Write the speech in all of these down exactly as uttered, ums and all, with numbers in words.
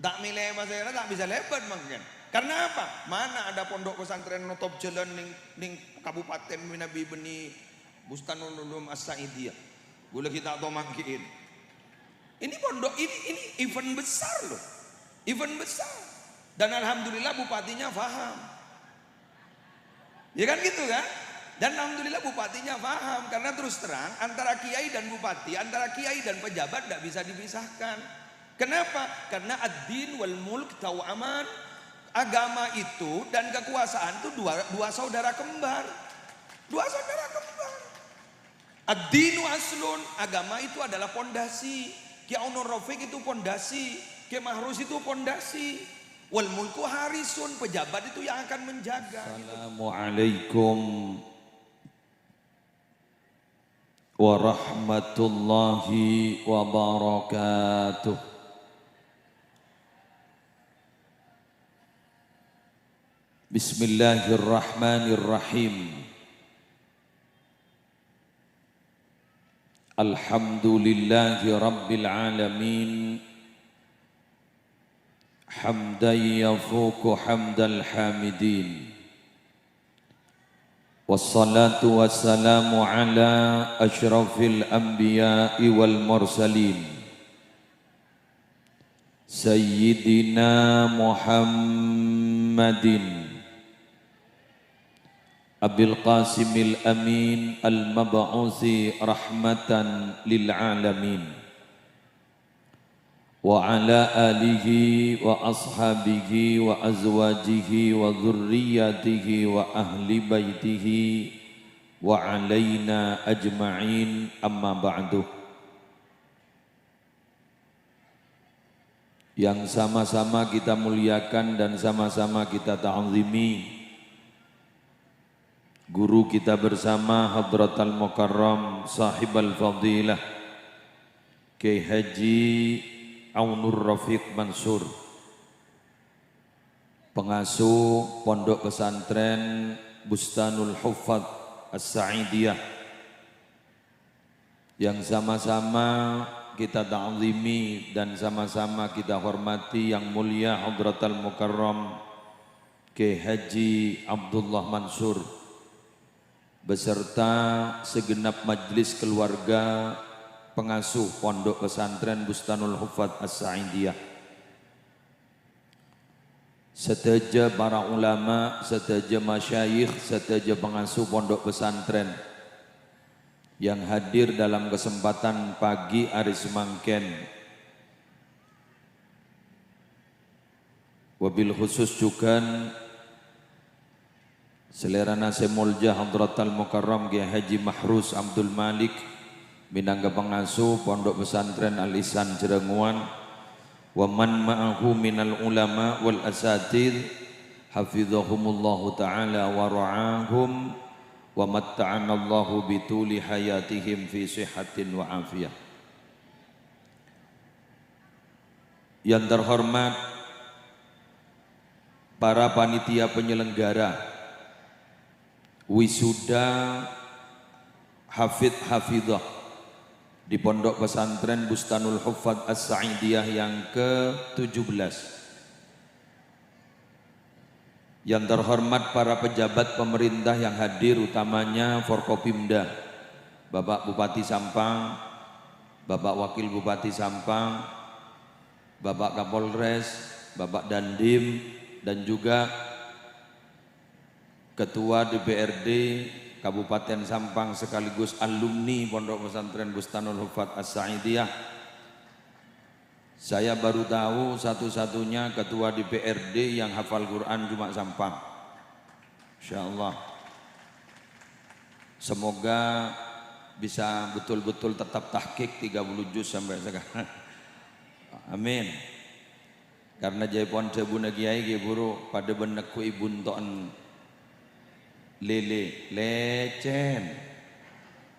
Ta' mèlè pasèra, ta' bisa lèbât mangkèn. Karena apa? Mana ada pondok pesantren notop jalan neng, neng Kabupaten manabi bânnè Bustanul Ulum As-Sa'idiyah. Ghulâ ghi' ta' tao mangkèn. Ini pondok, ini, ini event besar loh. Event besar. Dan alhamdulillah bupatinya paham. Ya kan gitu kan? Dan alhamdulillah bupatinya paham. Karena terus terang, antara kiai dan bupati, antara kiai dan pejabat ndak bisa dipisahkan. Kenapa? Karena ad-din wal mulk tau'aman. Agama itu dan kekuasaan itu dua, dua saudara kembar. Dua saudara kembar. Ad-dinu aslun, agama itu adalah pondasi. Kiai Onur Rafiq itu pondasi. Kiai Mahrus itu pondasi. Wal mulku harisun, pejabat itu yang akan menjaga. Assalamualaikum warahmatullahi wabarakatuh. Bismillahirrahmanirrahim. Alhamdulillahi rabbil alamin. Hamdan yafuqu hamdal hamidin. Wassalatu wassalamu ala asyrafil anbiya'i wal mursalin. Sayyidina Muhammadin Abil Qasimil Amin al-mab'usi rahmatan lil alamin. Wa ala alihi wa ashabihi wa azwajihi wa dzurriyyatihi wa ahli baitihi wa alaina ajma'in, amma ba'du. Yang sama-sama kita muliakan dan sama-sama kita ta'zimi guru kita bersama Hadratal Mukarram Sahibal Fadilah Kiai Haji Aunur Rafiq Mansur, pengasuh Pondok Pesantren Bustanul Huffaz As-Sa'idiyah, yang sama-sama kita ta'zimi dan sama-sama kita hormati Yang Mulia Hadratal Mukarram Kiai Haji Abdullah Mansur beserta segenap majelis keluarga pengasuh Pondok Pesantren Bustanul Huffaz As-Sa'idiyah. Sadhâjâ para ulama, sadhâjâ masyayikh, sadhâjâ pengasuh pondok pesantren yang hadir dalam kesempatan pagi arè samangkèn. Wabil khusus jhughân salèrana sè molja Hadratal Mukarram Kiai Haji Mahrus Abdul Malik, mènangka pangasuh Pondok Pesantren Al-Ihsan Jhârângowan, wa man ma'ahu minal ulama wal asatidz, hafizahumullahu ta'ala wa ra'ahum, wa matta'anallahu bituli hayatihim fi sihhatin wa afiyah. Yang terhormat para panitia penyelenggara wisuda hafid hafidah di Pondok Pesantren Bustanul Huffaz As-Sa'idiyah yang ketujuh belas. Yang terhormat para pejabat pemerintah yang hadir, utamanya Forkopimda, Bapak Bupati Sampang, Bapak Wakil Bupati Sampang, Bapak Kapolres, Bapak Dandim, dan juga Ketua D P R D Kabupaten Sampang sekaligus alumni Pondok Pesantren Bustanul Huffaz As-Sa'idiyah. Saya baru tahu satu-satunya ketua D P R D yang hafal Quran cuma Sampang. Insya Allah. Semoga bisa betul-betul tetap tahqiq tiga puluh juz sampai sekarang. Amin. Karena jâ' pon dhâbuna kiai ghi' buru padâ bân neggu'i bunto'en lèlè, lècèn.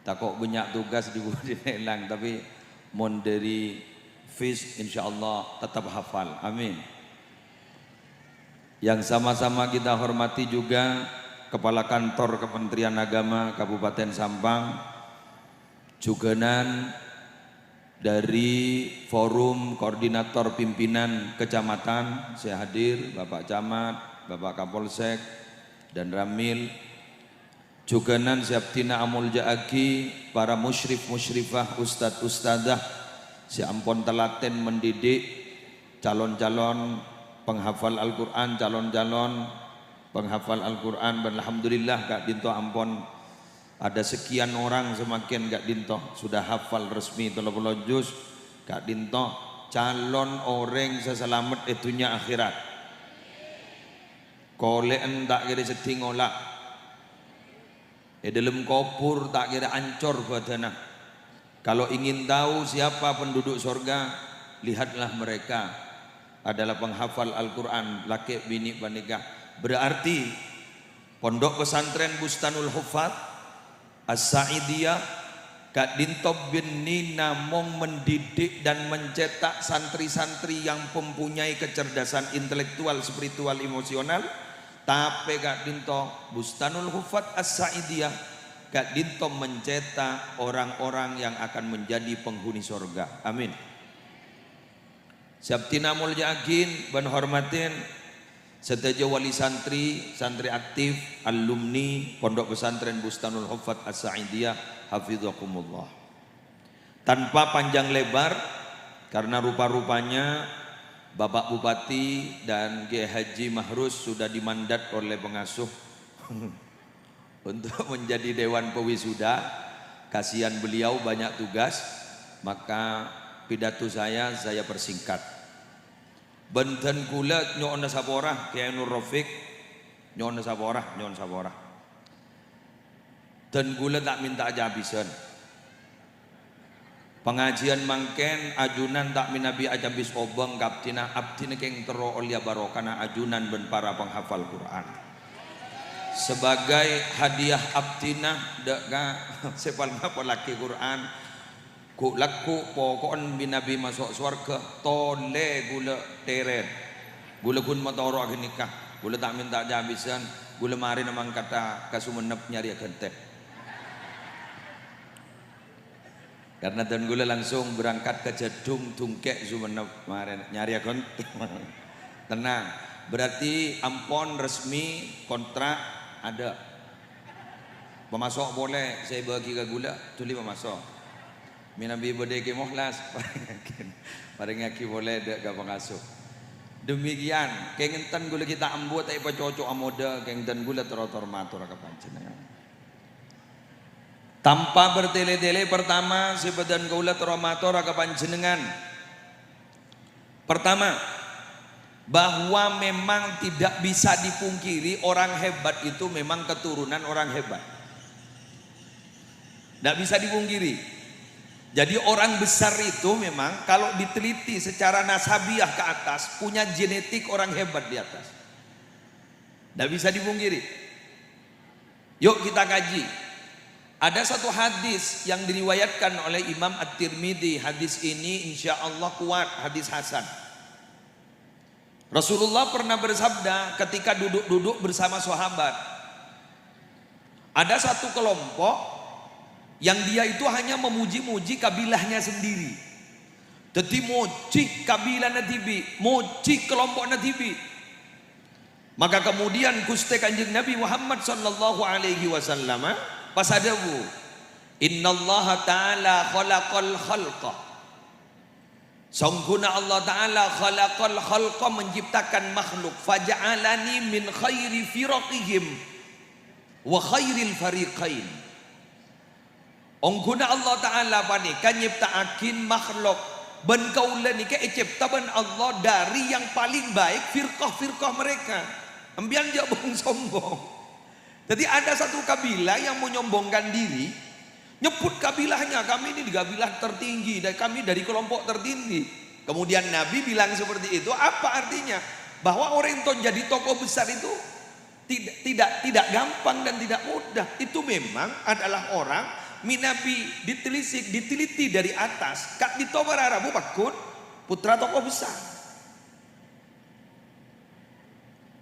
Tako' bânnya' tugas dibudi èlang, tapi mon dâri fis, insyaallah tetap hafal. Amin. Yang sama-sama kita hormati juga Kepala Kantor Kementerian Agama Kabupaten Sampang, jhughânan Dari Forum Koordinator Pimpinan Kecamatan sè hadir, Bapak Camat, Bapak Kapolsek, dan Ramil, jhughânan sè abdhina amolja'aghi para musyrif musyrifah, ustad ustadzah sè ampon telaten mendidik calon-calon penghafal Al-Qur'an, calon-calon penghafal Al-Qur'an, bân alhamdulillah ka'dinto ampon ada sekian orang semakin ka'dinto sudah hafal resmi tello polo juz, ka'dinto calon orèng sè salamet è dhunnya akhèrat. Kolè'en ta' kèra seddhi ngola'. È dhâlem kobhur ta' kèra ancor bhâdhânna. Kalau ingin tahu siapa penduduk sorga, lihatlah mereka adalah penghafal Al-Qur'an, lakè' binè' panèka. Berarti Pondok Pesantren Bustanul Huffaz As-Sa'idiyah ka'dinto bânnè namong mendidik dan mencetak santri-santri yang mempunyai kecerdasan intelektual, spiritual, emosional, tapè ka'dinto Bustanul Huffaz As-Sa'idiyah ka'dinto mencetak orang-orang yang akan menjadi penghuni sorga. Amin. Sè abdhina molja'aghi bân hormatè sadhâjâ wali santri, santri aktif, alumni Pondok Pesantren Bustanul Huffaz As-Sa'idiyah, hafizakumullah. Tanpa panjang lebar, karena rupa-rupanya Bapak Bupati dan Kiai Haji Mahrus sudah dimandat oleh pengasuh untuk menjadi dewan pewisuda, kasihan beliau banyak tugas, maka pidato saya, saya persingkat. Bân dân kaulâ nyo'ona sapora, Kiai Nur Rafiq, nyo'ona sapora, nyo'on sapora. Dân kaulâ ta' mènta ajhâ abhisan. Pangajiân mangkèn ajunan ta' mènabi ajhâ bis obâng ka abdhina, abdhina kèng terro ollèya barokana ajunan bân para penghafal Qur'an. Sebagai hadiah abdhina dâ' ka sè palèng apolaghi Qur'an, ghu'-lagghu' poko'en mènabi maso' sowarghâ, tolè kaulâ terrèt. Kaulâ ghun matoro'a ghânèka. Kaulâ ta' mènta ajhâ abhisan, kaulâ marèna mangkata ka Songennep nyarèya ghântè. Karena dân kaulâ langsung berangkat ka Jhâdhung, Dungkè, Songennep, marèna nyarèya ghântè. Tenang, berarti ampon resmi kontrak ada. Pamaso' polè sè èbâghi ka kaulâ, dhuli pamaso'. Mènabi bâdâ Kè Mukhlas, parèngaghi, parèngaghi polè dâ' ka pangasuh. Demikian, kèngènten kaulâ ghi' ta' ambu ta' èpacoco' amodâ, kèngènten kaulâ terro tor-mator ka panjhennengngan. Tanpa bertele-tele, pertama, sè bâdân kaulâ terro mator ka panjhennengngan. Pertama, bahwa memang tidak bisa dipungkiri orang hebat itu memang keturunan orang hebat. Tidak bisa dipungkiri. Jadi orang besar itu memang kalau diteliti secara nasabiah ke atas punya genetik orang hebat di atas. Tidak bisa dipungkiri. Yuk kita kaji. Ada satu hadis yang diriwayatkan oleh Imam At-Tirmidzi. Hadis ini insya Allah kuat, hadis hasan. Rasulullah pernah bersabda ketika duduk-duduk bersama sahabat. Ada satu kelompok yang dia itu hanya memuji-muji kabilahnya sendiri. Dhâddhi mojhi kabilana dhibi', mojhi kelompo'na dhibi'. Maka kemudian Ghustè Kanjeng Nabi Muhammad sallallahu alaihi wasallam pas adhâbu, "Innallaha ta'ala khalaqal khalqa." Songghuna Allah Ta'ala khalaqal khalqa, menciptakan makhluk, "Faja'alani min khairi firaqihim wa khairil fariqain." Ongghuna Allah Ta'ala panèka nyèpta'aghi makhluk, bân kaulâ nèka ècèpta bân Allah dhâri yang paling baik firqah-firqah mereka. Empèyan jhâ' bhung-sombhung. Jadi ada satu kabilah yang menyombongkan diri, nyebut kabilahnya, "Kami ini di kabilah tertinggi, dan kami dari kelompok tertinggi." Kemudian Nabi bilang seperti itu, apa artinya? Bahwa orang yang jadi tokoh besar itu tidak, tidak, tidak gampang dan tidak mudah. Itu memang adalah orang mènabi ditelisik, diteliti dari atas. Ka'dinto para rabu pagghun putra tokoh besar.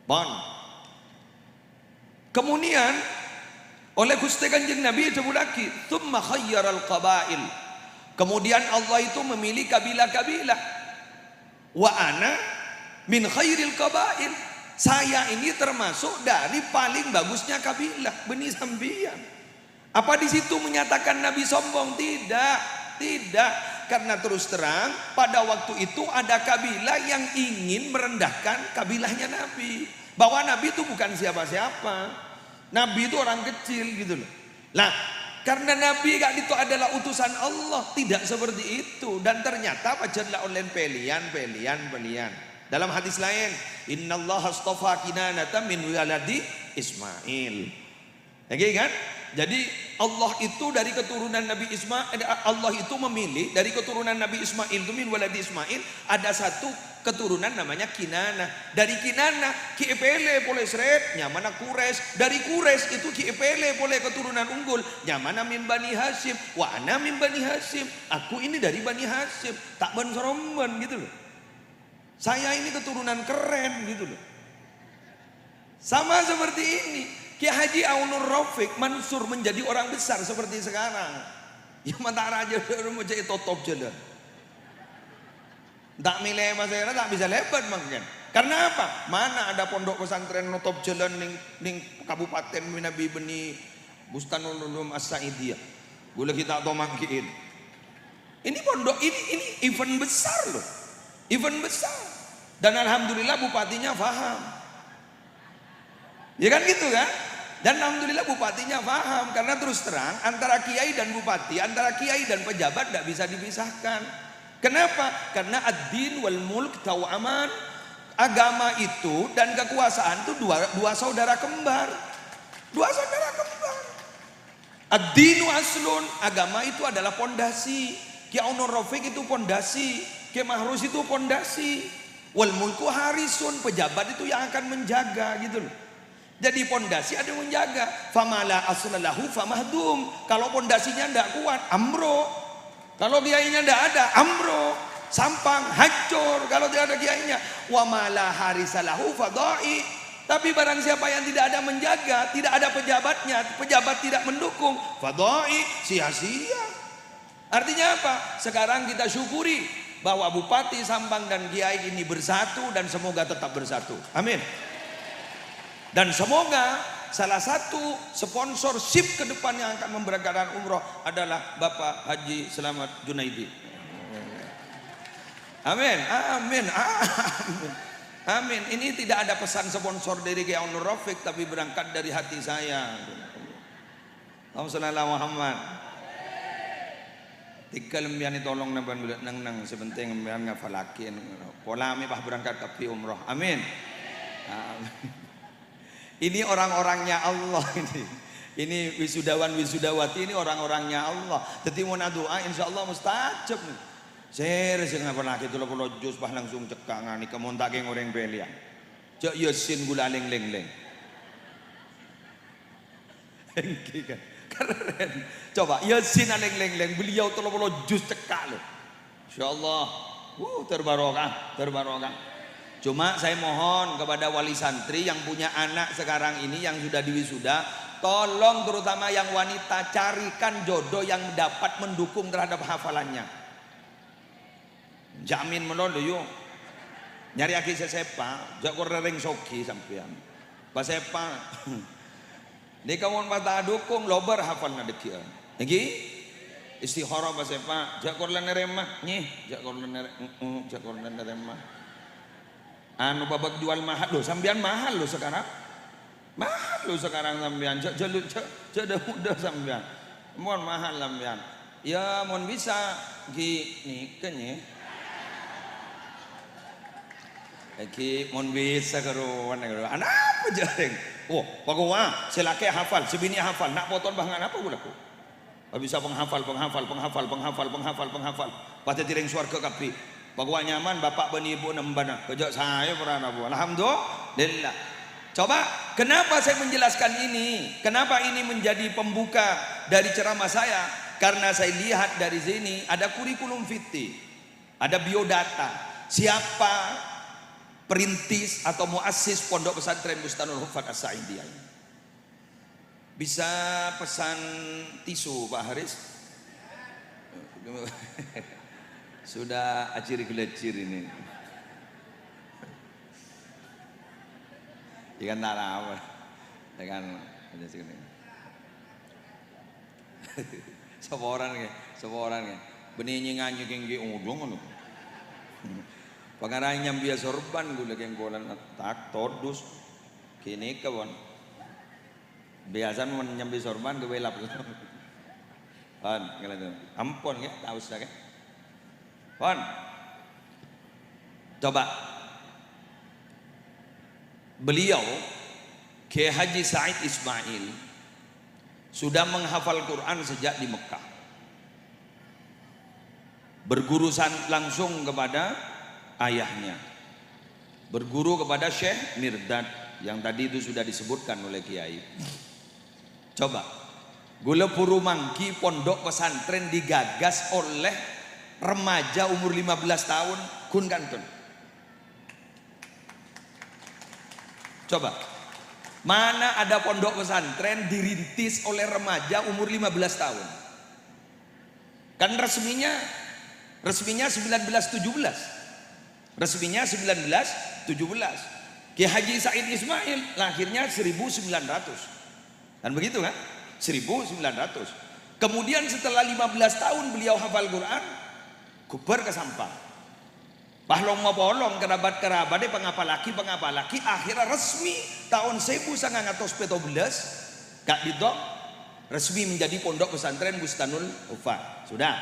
Pon. Kemudian, oleh Ghustè Kanjeng Nabi èdhâbulaghi, "Tsumma khayyaral qabail." Kemudian Allah itu memilih kabilah-kabilah. "Wa ana min khairil qabail." Saya ini termasuk dari paling bagusnya kabilah. Bânnè sampèyan. Apa di situ menyatakan Nabi sombong? Tidak, tidak. Karena terus terang, pada waktu itu ada kabilah yang ingin merendahkan kabilahnya Nabi. Bahwa Nabi itu bukan siapa-siapa. Nabi itu orang kecil gitu loh. Lah, karena Nabi ka'dinto adalah utusan Allah, tidak seperti itu. Dan ternyata pajhât la ollè pèlèyan, pèlèyan, pèlèyan. Dalam hadis lain, "Innallaha astafa Kinanata min waladi Ismail." Lagi kan? Jadi Allah itu dari keturunan Nabi Ismail, Allah itu memilih dari keturunan Nabi Ismail itu, min waladi Ismail, ada satu keturunan namanya Kinanah. Dari Kinanah, ghi' èpèlè polè srèt, nyamana Quraisy. Dari Quraisy itu ghi' èpèlè polè keturunan unggul, nyamana min Bani Hasyim. "Wa ana min Bani Hasyim." Aku ini dari Bani Hasyim. Ta' bân-sorombân gitu loh. Saya ini keturunan keren gitu loh. Sama seperti ini. Kiai Haji Aunur Rafiq Mansur menjadi orang besar seperti sekarang. Ya, mata raja rumah jadi totop jalan. Tak milih Mas Era, tak bisa lebat mungkin. Karena apa? Mana ada pondok pesantren notop jalan ning, ning Kabupaten Binabi Beni Bustanul Ulum As-Saidiyah. Gue lagi tak tomangkiin. Ini pondok ini, ini event besar loh. Event besar. Dan alhamdulillah bupatinya paham. Ya kan gitu kan? Dan alhamdulillah bupatinya paham. Karena terus terang, antara kiai dan bupati, antara kiai dan pejabat tidak bisa dipisahkan. Kenapa? Karena ad-din wal mulk tau'aman. Agama itu dan kekuasaan itu dua, dua saudara kembar. Dua saudara kembar. Ad-dinu aslun, agama itu adalah pondasi. Kiai Onur Rafiq itu pondasi, Kiai Mahrus itu pondasi. Wal mulku harisun, pejabat itu yang akan menjaga gitu loh. Jadi pondasi ada yang menjaga. Famala aslalahu famahdum. Kalau pondasinya ndak kuat, ambruk. Kalau kiainya ndak ada, ambruk. Sampang, hancur kalau tidak ada kiainya. Wa ma la harisalahu fadha'i. Tapi barang siapa yang tidak ada menjaga, tidak ada pejabatnya, pejabat tidak mendukung, fadha'i, sia-sia. Artinya apa? Sekarang kita syukuri bahwa Bupati Sampang dan Kiai ini bersatu dan semoga tetap bersatu. Amin. Dan semoga salah satu sponsor sip ke depan yang akan memberangkatkan umroh adalah Bapak Haji Selamat Junaidi. Amin, amin, amin. Amin. Ini tidak ada pesan sponsor dari Kiai Onur Rafiq, tapi berangkat dari hati saya. Allahumma shalli ala Muhammad. Tiga lembian tolong nambah dulu neng neng sepenting lembian ngafalakin. Pola mi pas berangkat tapi umroh. Amin. Amin. Ini orang-orangnya Allah ini. Ini wisudawan wisudawati ini orang-orangnya Allah. Jadi mau doa insya Allah mustajab nih. Sere sing ngapa lagi tello polo juz pas langsung cekka ngani kemon tak keng oreng pelian. Cek Yasin gula leng leng leng. Enggih kan? Keren. Coba Yasin aleng leng leng beliau tello polo juz cekka loh. Insya Allah. Uh, terbarokah, terbarokah. Cuma saya mohon kepada wali santri yang punya anak sekarang ini yang sudah diwisuda, tolong terutama yang wanita carikan jodoh yang dapat mendukung terhadap hafalannya. Jamin malolo, yo. Nyariyaghi sè sèpa, jhâ' kor rèng soghi sampèyan. Pas sèpa. Nèka mon pas ta' adhukung, lobâr hafalna dhâggi'ân. Ènggi? Istikharah pas sèpa, jhâ' kor la narèma. Nyè, jhâ' kor la narè-, mm, mm, jhâ' kor la narèma. Anu, babak jual mahal. Loh, sampèyan mahal loh sekarang. Mahal loh sekarang sampèyan. Jhâ', jhâ', jhâ', jhâ' dâ-, dâ' sampèyan. Mon mahal sampèyan. Ya, mon bisa, ghi nèka, nyè. Ènggi, mon bisa karowan, karowan. Anapa jhâreng? Wah, pakowa, sè lakè' hafal, sè binè' hafal, na' poton bângal apa ghulâ, Bu? Bisa penghafal, penghafal, penghafal, penghafal, penghafal, penghafal. Pas dhâddhi rèng sowarghâ kabbhi. Pakowa nyaman, bapa' bân ibu nembana. Kejak saya pernah, Bu. Alhamdulillah. Coba, kenapa saya menjelaskan ini? Kenapa ini menjadi pembuka dari ceramah saya? Karena saya lihat dari sini ada kurikulum vitae, ada biodata. Siapa perintis atau muassis Pondok Pesantren Bustanul Huffaz As-Sa'idiyah ini? Bisa pesan tisu, Pak Haris? Sudah ajir-gelajir ini. Ikan tak apa. Ikan ada sini. Saporan ke, saporan ke. Beni nyenganyu kengki ujung ngono. Pangarang nyambi sorban gula keng bolan tak todus. Kini kawon. Biasa mon nyambi sorban ke belap. Pon, ngala tu. Ampon ke, tak usah ke. Pon. Coba. Beliau, Kiai Haji Said Ismail, sudah menghafal Quran sejak di Mekah. Berguru san-, langsung kepada ayahnya. Berguru kepada Syekh Mirdad yang tadi itu sudah disebutkan oleh Kiai. Coba, gula buru manggi pondok pesantren digagas oleh remaja umur lima belas tahun, gun kantun. Coba, mana ada pondok pesantren dirintis oleh remaja umur lima belas tahun? Kan resminya, resminya sembilan belas tujuh belas. Resminya sembilan belas tujuh belas. Kiai Haji Said Ismail lahirnya seribu sembilan ratus. Kan begitu kan? Seribu sembilan ratus. Kemudian setelah lima belas tahun beliau hafal Quran, gubar ke Sampang. Pas long-mapolong kerabat-kerabatnya pangapalagi, pangapalagi, akhirnya resmi tahun seribu sembilan ratus tujuh belas, Kak Dito resmi menjadi pondok pesantren Bustanul Huffaz. Sudah.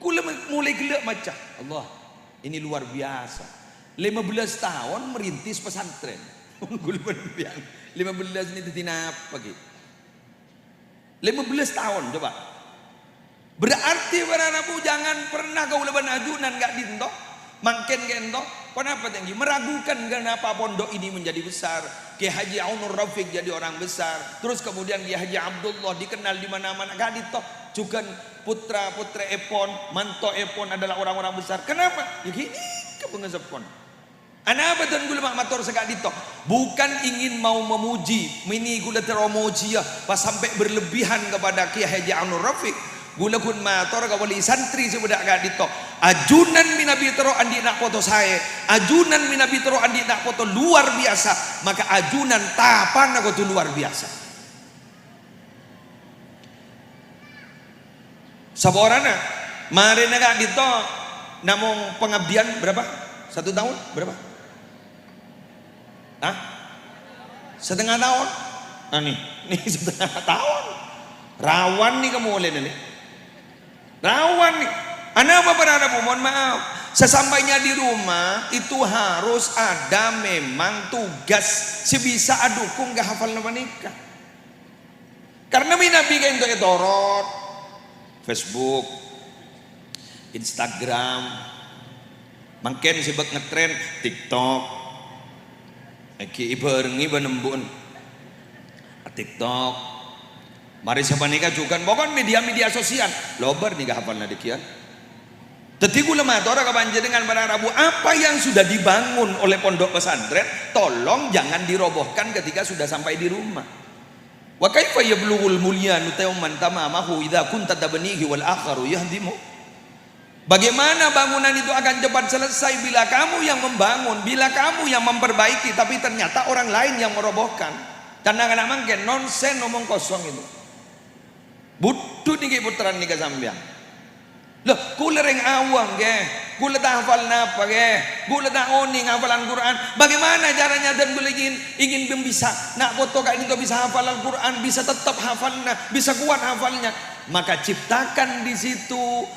Kula mulai gella' maca. Allah, ini luar biasa. Lima belas tahun merintis pesantren. Kula lima belas ini daddi napa, Ki? Lima belas tahun, coba. Berarti para rabu jangan pernah kaula bân ajunan ka'dinto, mangkèn ka'dinto. Ponapa tèngghi? Meragukan kenapa pondok ini menjadi besar. Kiai Haji Aunur Rafiq jadi orang besar. Terus kemudian Kiai Haji Abdullah dikenal di mana-mana. Ka'dinto jhughân putra-putrèèpon, mantoèpon adalah orang-orang besar. Kenapa? Ya gini, kepengeseppon. Anapa dhân ghulâ ma' mator saka'dinto? Bukan ingin mau memuji, mènè ghulâ terro mojiyâ, pas sampai berlebihan kepada Kiai Haji Anur Rafiq. Ghulâ ghun mator ka wali santri sè bâdâ ka'dinto. Ajunan mènabi terro andi' na' poto saè, ajunan mènabi terro andi' na' poto luar biasa, maka ajunan tapana kodhu luar biasa. Saporana, marèna ka'dinto namong pengabdian berapa? Satu tahun? Berapa? Hah? Setengah tahun? Nah, nih, nih setengah tahun. Rawan nih kamu oleh nih. Rawan nih. Anapa para rabu? Mohon maaf. Sesampainya di rumah, itu harus ada memang tugas sè bisa adukung ka hafal panèka. Karena mènabi ka'dinto ètorot Facebook, Instagram, mangkèn sè bâk ngetren TikTok. Èngghi èbhârengngè bân embu'en. TikTok. Marè sapanèka jhughân, pokon media-media sosial. Lobâr nèka hafalna dhâgghiyân. Dhâddhi ghulâ matora ka panjhennengngan para rabu, apa yang sudah dibangun oleh pondok pesantren, tolong jangan dirobohkan ketika sudah sampai di rumah. Wa kaifa yablughul bunyanu tamman tamamahu idza kunta tabnihi wal akharu yahdimu? Bagaimana bangunan itu akan cepat selesai bila kamu yang membangun, bila kamu yang memperbaiki, tapi ternyata orang lain yang merobohkan? Can-, na'-kana' mangkèn, nonsen, omong kosong itu. Budhu nèka pottrana nèka sampèyan. Loh, ghulâ rèng awam, ghi. Ghulâ ta' hafal napa, ghi. Ghulâ ta' onèng hafalan Quran. Bagaimana caranya dhân ghulâ ingin, ingin bisa, na' poto ka'dinto bisa hafal Al-Quran, bisa tetap hafalnya, bisa kuat hafalnya? Maka ciptakan di situ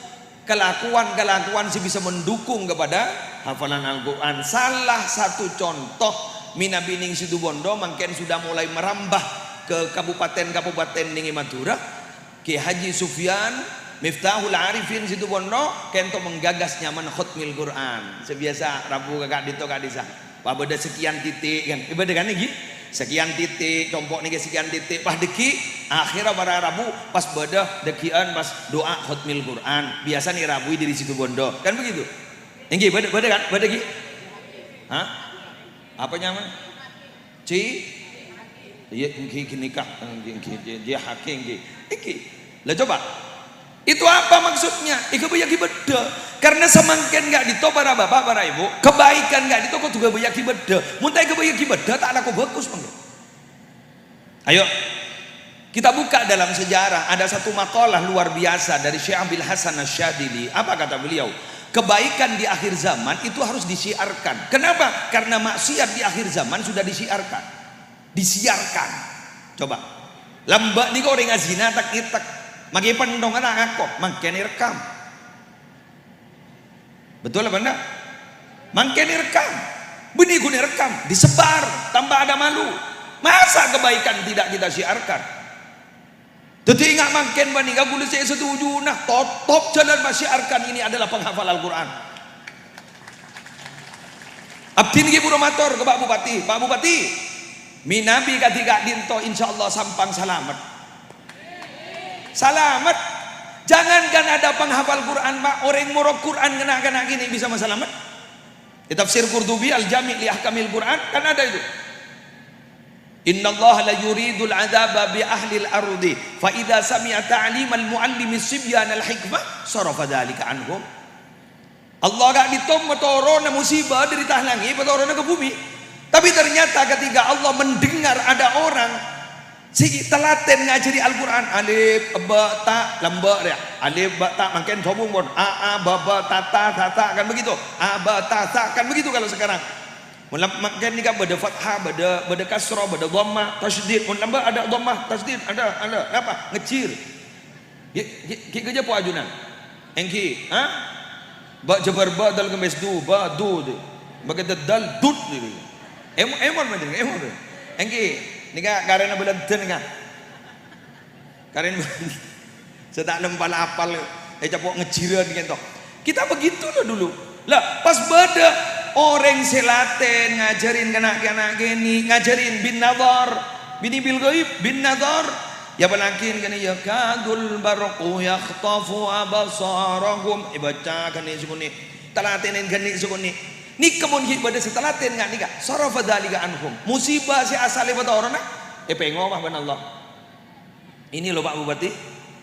kelakuan-kelakuan sè bisa mendukung kepada hafalan Al-Quran. Salah satu contoh, mènabi nèng Situbondo mangkèn sudah mulai merambah ke kabupaten-kabupaten nèng è Madhurâ. Kiai Haji Sufyan, Miftahul Arifin Situbondo, ka'dinto menggagas nyamana khotmil Quran. Sè biyasa rabu ka ka'dinto ka'dissa'. Pas bâdâ sekian titik, kan? Bâdâ, kan, èngghi? Sekian titik, compo' nèka sekian titik, pas dhâggi', akhirnya para rabu, pas bâdâ dhâggi'ân, pas doa khotmil Quran. Biasa nèka rabu dâri Situbondo. Kan begitu? Èngghi, bâdâ, bâdâ, kan? Bâdâ, ghi? Hah? Apa nyamana? Ci? Iyâ, èngghi, ghânèka. Èngghi, èngghi, èngghi, èngghi, hakè, èngghi. Èngghi. Lah, coba. Itu apa maksudnya? Èghâbâyyâghi bâddhâ. Karena samangkèn ka'dinto, para bapa', para èbhu, kebaikan ka'dinto kodhu ghâbâyyâghi bâddhâ. Mon ta' èghâbâyyâghi bâddhâ, ta' lako bhâghus mangkèn. Ayo, kita buka dalam sejarah, ada satu makalah luar biasa dari Syekh Abil Hasan Asy-Syadzili. Apa kata beliau? Kebaikan di akhir zaman itu harus disiarkan. Kenapa? Karena maksiat di akhir zaman sudah disiarkan. Disiarkan. Coba. Lambâ' nèko orèng azina tek-ngètek. Maghi pènthongnga ta' ngako, mangkèn èrekkam. Betul apa enggak? Mangkèn èrekkam. Bânnè ghun èrekkam, disebar, tanpa ada malu. Masa kebaikan tidak kita siarkan? Dhâddhi, enga' mangkèn panèka ghulâ sè satujuna, totop jalan, pas siarkan ini adalah penghafal Al-Qur'an. Abdhina ghi' bhuru mator ka Pak Bupati, "Pak Bupati, manabi kadhi ka'dinto, insyaallah Sampang salamet." Salamet. Jangankan ada penghafal Qur'an, Pak, orèng morok Qur'an, na'-kana' kènè' bisa masalamet. Di tafsir Qurtubi, Al-Jami' li Ahkamil Qur'an, kan ada itu. "Innallaha la yuridul adzaba bi ahlil ardi, fa idza sami'a ta'limal muallimi sibyanal hikmah, sarafa dzalika anhum." Allah ka'dinto matorona musibâ dhâri ta' langngè', èpatorona ka bhumè. Tapi ternyata ketika Allah mendengar ada orang sè talatèn ngajhâri Al-Qur'an, alif, ba, ta, lambâ' rèya. Alif, ba, ta, mangkèn sobung pon. A, a, ba, ba, ta, ta, sa, sa, kan begitu. A, ba, ta, sa, kan begitu kalau sekarang. Mula mangkèn nèka bâdâ fathah, bâdâ, bâdâ kasrah, bâdâ dhammah, tasydid. Mon lambâ' ada dhammah, tasydid, ada, ada. Napa? Ngejir. Ghi', ghi', ghi' ghâjâ po ajunan. Èngghi, ha? Ba jâbâr ba dâl kempès du, ba du, du. Ba ghâdâ dâl dud, du. Èmo-, èmon panjhennengan, èmon. Èngghi, nèka karèna bâlândhâ nèka. Karèna sè ta' lempal apal, ècapo' ngejjirân kènto. Kita begitu loh dulu. Lah, pas bâdâ orèng sè latèn ngajhârin kana'-kana' kènè', ngajhârin bin nadhar, bini bil ghaib, bin nadhar. Ya, apalagi kènè', "Yakadul barqu yakhtafu absarahum." Èbâca ghânèka sakonè'. Talatènè ghânèka sakonè'. Nèka mon ghi' bâdâ sè talatèn nga' nèka, sarafa dzalika anhum. Musibâ sè asal èpatorona, èpèngowa bân Allah. Ini loh, Pak Bupati,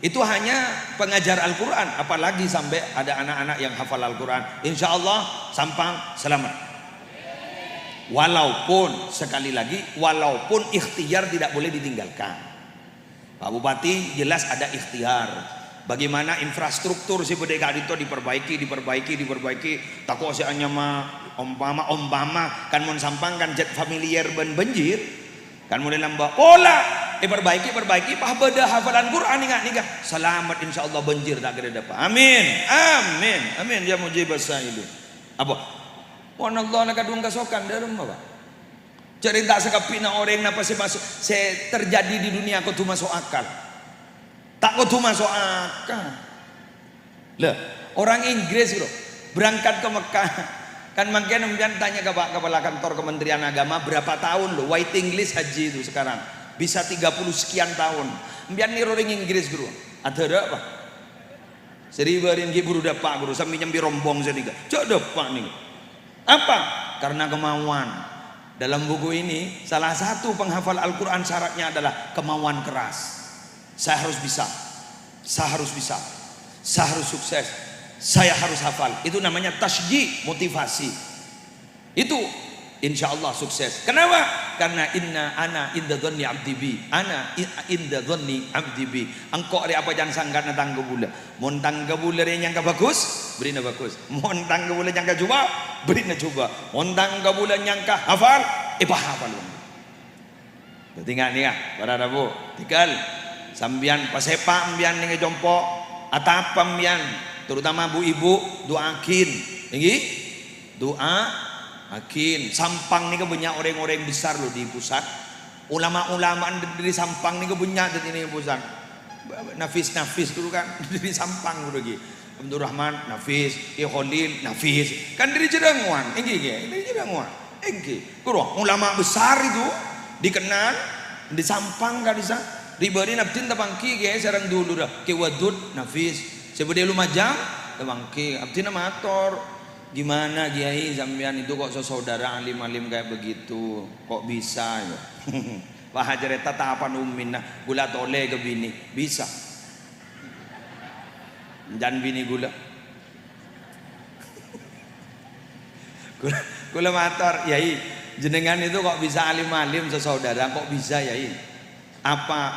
itu hanya pengajar Al-Quran, apalagi sampai ada anak-anak yang hafal Al-Quran. Insya Allah, Sampang selamat. Walaupun, sekali lagi, walaupun ikhtiar tidak boleh ditinggalkan. Pak Bupati jelas ada ikhtiar. Bagaimana infrastruktur sè bâdâ è ka'dinto diperbaiki, diperbaiki, diperbaiki. Tako' sè anyama, ompama, ompama, kan mon Sampang kan jhât familiar bân banjir. Kan mulai lambâ' pola, èperbaiki, perbaiki, pas bâdâ hafalan Qur'an, inga' nèka. Salamet, insyaallah banjir ta' kèra dâpa'. Amin. Amin. Amin. Ya mujibas sa'ilin. Apa? Mon Allah na kadhung kasokan dâlem apa? Jhâ' rèng ta' sakabbhina orèng napa sè maso-, sè terjadi di dunia kodhu maso' akal. Ta' kodhu maso' akal. Lah, orang Inggris, Bro, berangkat ke Mekah. Kan mangkèn sampèyan tanya ke Pak Kepala Kantor Kementerian Agama, berapa tahun, loh, waiting list haji itu sekarang? Bisa tiga puluh sekian tahun. Sampèyan nèro orèng Inggris, Bro. Adhârâ apa? Sè ribâ rèng ghi' buru dâpa', Bro, sambi nyambi rombong sanèka. Jhâ' dâpa' nèka. Apa? Karena kemauan. Dalam buku ini, salah satu penghafal Al-Quran syaratnya adalah kemauan keras. Saya harus bisa. Saya harus bisa. Saya harus sukses. Saya harus hafal. Itu namanya tasyji', motivasi. Itu insya Allah sukses. Kenapa? Karena inna ana inda dhanni abdi bi. Ana i-, inda dhanni abdi bi. Engko' rè apa jhân sangkana tang kabulâ. Mon tang kabulâ rè nyangka bagus, bherri'na bagus. Mon tang kabulâ nyangka jhubâ', bherri'na jhubâ'. Mon tang kabulâ nyangka hafal, èpahafal. Dhâddhi, nga' nèka, para rabu, tèghâl. Sampèyan pasèpa' sampèyan nèng è compo', atapa sampèyan, terutama bu-ibu, du'aaghin. Èngghi? Du'aaghin. Sampang nèka bânnya' orèng-orèng besar, loh, di pusat. Ulama-ulama dâri Sampang nèka bânnya' dâddhi nèng è pusat. Nafis-nafis dulu kan, dâri Sampang dulu ghi. Abdurrahman, nafis. Kè Kholil, nafis. Kan dâri Jhârângwan, èngghi, èngghi. Dâri Jhârângwan, èngghi. Ghuru, ulama besar itu dikenal di Sampang ka'dissa'. Ribâ rèn abdhina tapangghi, Kè, sareng dulurra. Kè Wadud, nafis. Sè bâdâ è Lumajang, tapangghi. Abdhina mator, "Gimana, Kiai, sampèyan itu kok sasaudara alim-alim kayak begitu? Kok bisa, ya?" Wah, carèta tapan ummina, ghulâ tolè ka binè. Bisa. Can binè ghulâ. Ghulâ, ghulâ mator, "Yai, jenengan itu kok bisa alim-alim, sasaudara, kok bisa, Yai? Apa,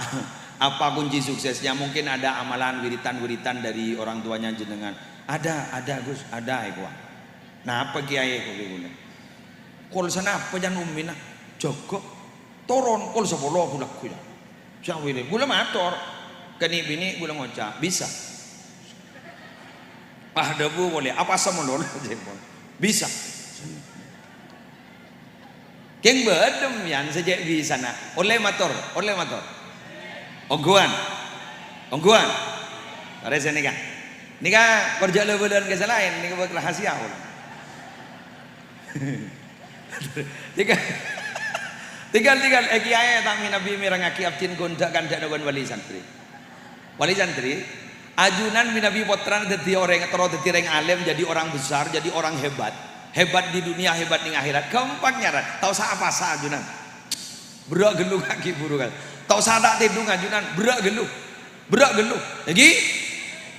apa kunci suksesnya? Mungkin ada amalan, wiritan-wiritan dari orang tuanya jenengan." "Ada, ada, Gus, ada," èkowa. "Napa, Kiai?" èkowa ghulâ. "Kol sanapa can ummina?" "Jâgâ." "Toron kol sapolo ghulâ, Gus, yâ." Sawirè, ghulâ mator. Kènè' binè ghulâ ngoca', "Bisa." Pas dhâbu polè, "Apa samalolo?" ca'èpon. "Bisa." Kèng bâdâ, yan, sè cè' bisana. Ollè mator, ollè mator. Ongghuwân. Ongghuwân. Torè sè nèka. Nèka kor jhâ' la-bâlâ'ân ka sè laèn, nèka bâk rahasia, pon. Tinggal, tinggal, tinggal, eh, kiyaè ta' mènabi mèrengngaghi abdhina ghun dâ' kandhâ'na ghun wali santri. Wali santri, ajunan mènabi pottrana dhâddhi orèng, terro dhâddhi rèng alèm, jadi orang besar, jadi orang hebat. Hebat di dunia, hebat nèng akhèrat. Ghâmpang nyarana. Ta' osa apasa ajunan. Berrâ' ghâllu kaghi buru kan. Ta' osa ta' tèdung ajunan. Berrâ' ghâllu. Berrâ' ghâllu. Èngghi?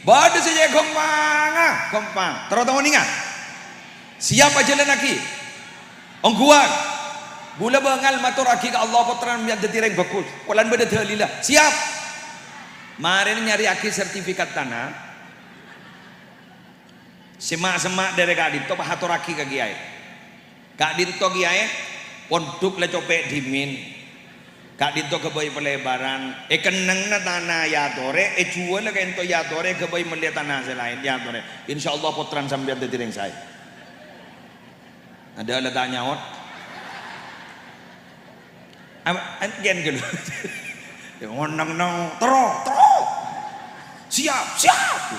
Bâdâ sè cè' ghâmpanga, ghâmpang. Terro ta' onènga. Siap ajhâlannaghi. Ongghuwân. Bulâ bângal matorraghi ka Allah, pottrana mèyang dhâddhi rèng bhâghus. Polana bâdâ dâlilla. Siap. Marèna nyarèyaghi sertifikat tanah. Sè ma'-semma' dâri ka'dinto pas atorraghi ka kiyaè. Ka'dinto kiyaè, pondhuk la copè' dhimèn. Ka'dinto ghâbây palèbârân, è kennengnganna tana èyatorè, è juwâlla ka'dinto èyatorè, ghâbây mellè tana sè laèn èyatorè. Insyaallah pottrana sampèyan dhâddhi rèng saè. Adâ' la ta' nyaot. Apa, an-, ghân ghâllu. Neng-neng, terro, terro. Siap, siap.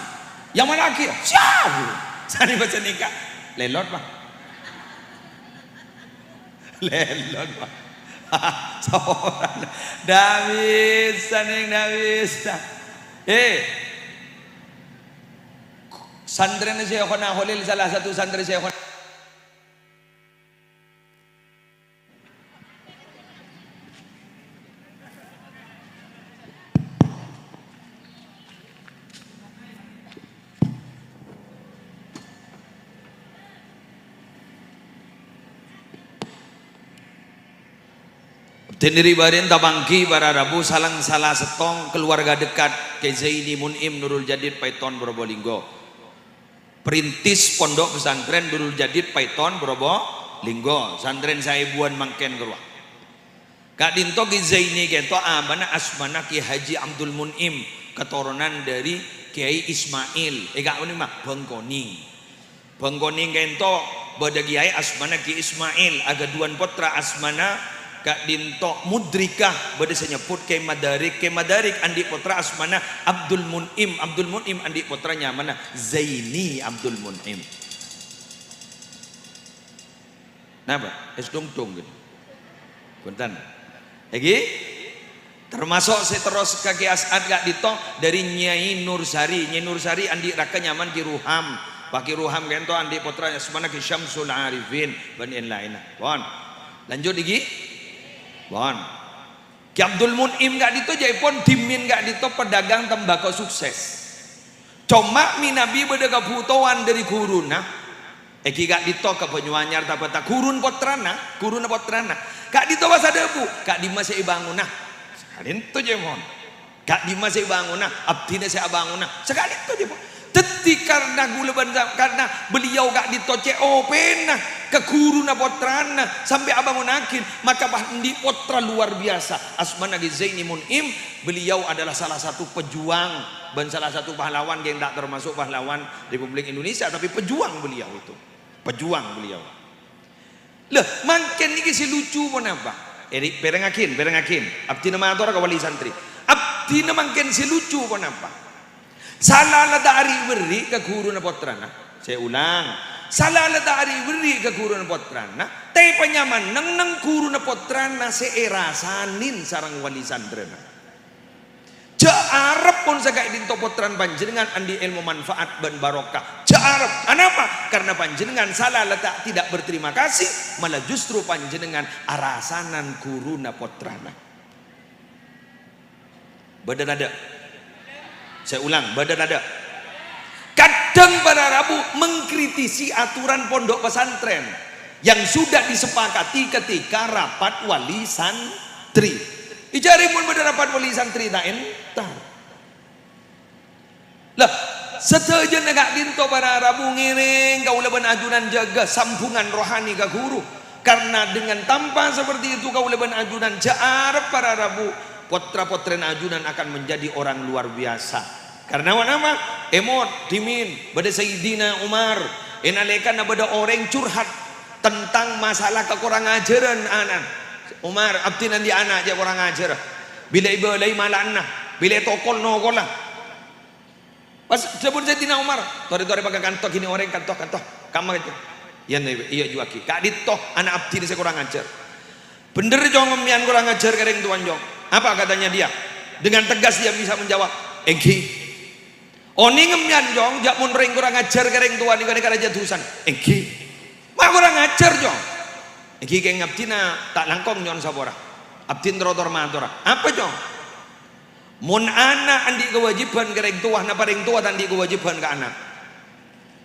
Yang mana lagi? Siap. Sani baca nikah. Lelot, Pak. Lelot, Pak. Saporana. Ndak bisa, Neng, ndak bisa. Eh. Santrèna Syekhona Kholil, salah satu santri Syekhona. Abdhina rè-bârina tapangghi para rabu sareng sala sèttong kaluwarga dekat Kè Zaini Mun'im Nurul Jadid Paiton Probolinggo. Perintis Pondok Pesantren Nurul Jadid Paiton Probolinggo, santrèn saèbuwân mangkèn kèrowa. Ka'dinto Kè Zaini kènto abana asmana Kè Haji Abdul Mun'im, katoronan dâri Kèyaè Ismail, è ka'dinto Bhângkonèng. Bhângkonèng kènto bâdâ kèyaè asmana Kè Ismail, aghâdhuwân pottra asmana ka'dinto Mudrikah, bâdâ sè nyebbhut Kè Madarik. Kè Madarik andi' pottra asmana Abdul Mun'im. Abdul Mun'im andi' pottra nyamana Zaini Abdul Mun'im. Napa? Es dongdong gitu. Bhunten. Èngghi? Termasuk sè terros ka Kè As'ad ka'dinto dâri Nyai Nursari. Nyai Nursari andi' raka nyamana Kè Ruham. Pak Kè Ruham kènto andi' pottra asmana Kè Syamsul Arifin bân èn-laènna. Pon. Lanjut èngghi? Pon. Kè Abdul Mun'im ka'dinto jâèpon dhimèn ka'dinto pedagang tembakau sukses. Coma mènabi bâdâ kabhutowan dâri ghuruna, èngghi ka'dinto ka Banyuanyar Tapeta, ghuruna pottrana, ghuruna pottrana. Ka'dinto pas adhâbu, "Ka'dimma sè èbângona?" Sakalènto jâèpon. "Ka'dimma sè èbângona? Abdhina sè abângona." Sakalènto jâèpon. Dhâddhi karna ghulâ bân sa-, karna beliau ka'dinto cè' opèna ka ghuruna pottrana sampè' abângonnaghi, maka pas andi' pottra luar biasa. Asmana Kè Zaini Mun'im, beliau adalah salah satu pejuang bân salah satu pahlawan, yang tak termasuk pahlawan Republik Indonesia, tapi pejuang beliau itu. Pejuang beliau. Lha, mangkèn nèkè sè lucu ponapa? Èri-, pèrèngngaghi, pèrèngngaghi. Abdhina mator ka wali santri. Abdhina mangkèn sè lucu ponapa? Sala la ta' ri'-bherri' ka ghuruna pottrana. Sè ulang. Sala la ta' ri'-bherri' ka ghuruna pottrana. Tapè nyamana neng-neng ghuruna pottrana sè èrasanin sareng wali santrèna. Jhâ' arep mon saka'dinto pottrana panjhennengngan andi' èlmo manfaat bân barokah. Jhâ' arep. Anapa? Karna panjhennengngan sala la ta' tidak berterima kasih, malah justru panjhennengngan arasanan ghuruna pottrana. Bâdâ tadâ'? Sè ulang, bâdâ tadâ'? Kadhâng para rabu mengkritisi aturan pondok pesantren yang sudah disepakati ketika rapat wali santri. Ècarè mon bâdâ rapat wali santri ta' entar. Lah, sadhâjâna ka'dinto para rabu ngèrèng kaulâ bân ajunan jâgâ sambungan rohani ka ghuru. Karena dengan tampan seperti itu kaulâ bân ajunan jhâ' arep para rabu, pottra-pottrèna ajunan akan menjadi orang luar biasa. Karena apa? Èmot, dhimèn, bâdâ Sayyidina Umar. È nalèkana bâdâ orèng curhat tentang masalah kakorang ajhârân ana'na. "Umar, abdhina andi' ana' jhâ' korang ajhâr. Bilâ èbâlâi mala'ana, bilâ ètokol nokola." Pas dhâbuna Sayyidina Umar, "Torè-torè pagghâ kanto ghini orèng, kanto, kanto. Kamma kanto." "Iyâ, iyâ, iyâ, jhuwâghi. Ka'dinto ana' abdhina sè korang ajhâr." "Bhendher, Cong, empèyan korang ajhâr ka rèng towana, Cong." "Apa katanya dia?" Dengan tegas dia bisa menjawab, "Èngghi." "Onèng empèyan, Cong, jhâ' mon rèng korang ajhâr ka rèng towa nèka nèka rajâ dhusana." "Èngghi." "Ma' korang ajhâr, Cong?" "Èngghi, kèng abdhina ta' langkong nyo'on sapora. Abdhina tor-tor matora." "Apa, Cong?" "Mon ana' andi' kawâjibhân ka rèng towa, napa rèng towa ta' andi' kawâjibhân ka ana'?"